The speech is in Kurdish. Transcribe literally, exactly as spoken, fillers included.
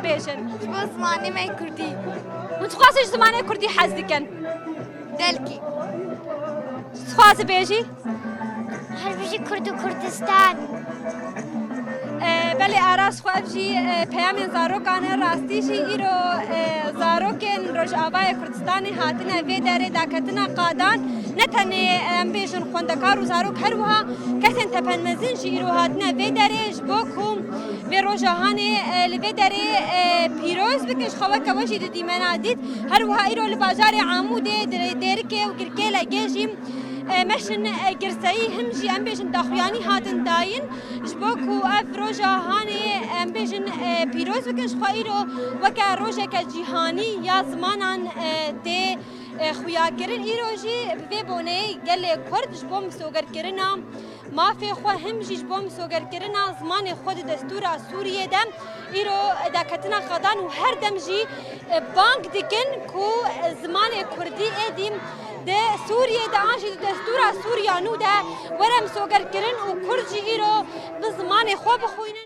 Bêjin. Ji bo zimanê me kurdî. Hûn çiqas ji zimanê kurdî hez dikin? Gelkî. Çiqas bêjî? Her bijî Kurd û Kurdistan. E, belê Aras xwe ev jî, e, peyamên zarokan e. Rastî jî îro, e, zarokên Rojavayê Kurdistanê hatine vê derê daketina qadan. Ne tenê, e, em bêjin xwendekar û zarok, her wiha kesên tepenmezin jî îro hatine vê derê ji bo ku vê roja hanê, e, li vê derê, e, pîroz bikin. Ji xwe weke we jî di dîmena dît. Her wiha îro li bajarê Amûdê, di Dêrikê û Girkê Legê jî, e, meşin, e, girseyî him jî em bêjin daxuyanî hatin dayîn. Ji bo ku ev roja hanê em bêjin, e, pîroz bikin, ji xwe îro weke rojeke cîhanî ya zimanan, e, tê, e, xuyakirin. Îro jî bi vê boneyê gelê Kurd ji bo misogerkirina mafê xwe him jî ji bo misogerkirina zimanê xwe di destûra Sûriyê de îro daketina qadan û her dem jî, e, bang dikin ku zimanê kurdî êdî di Sûriyê de an jî di destûra Sûriya nû de were misogerkirin û kurd jî îro bi zimanê xwe bixwînin.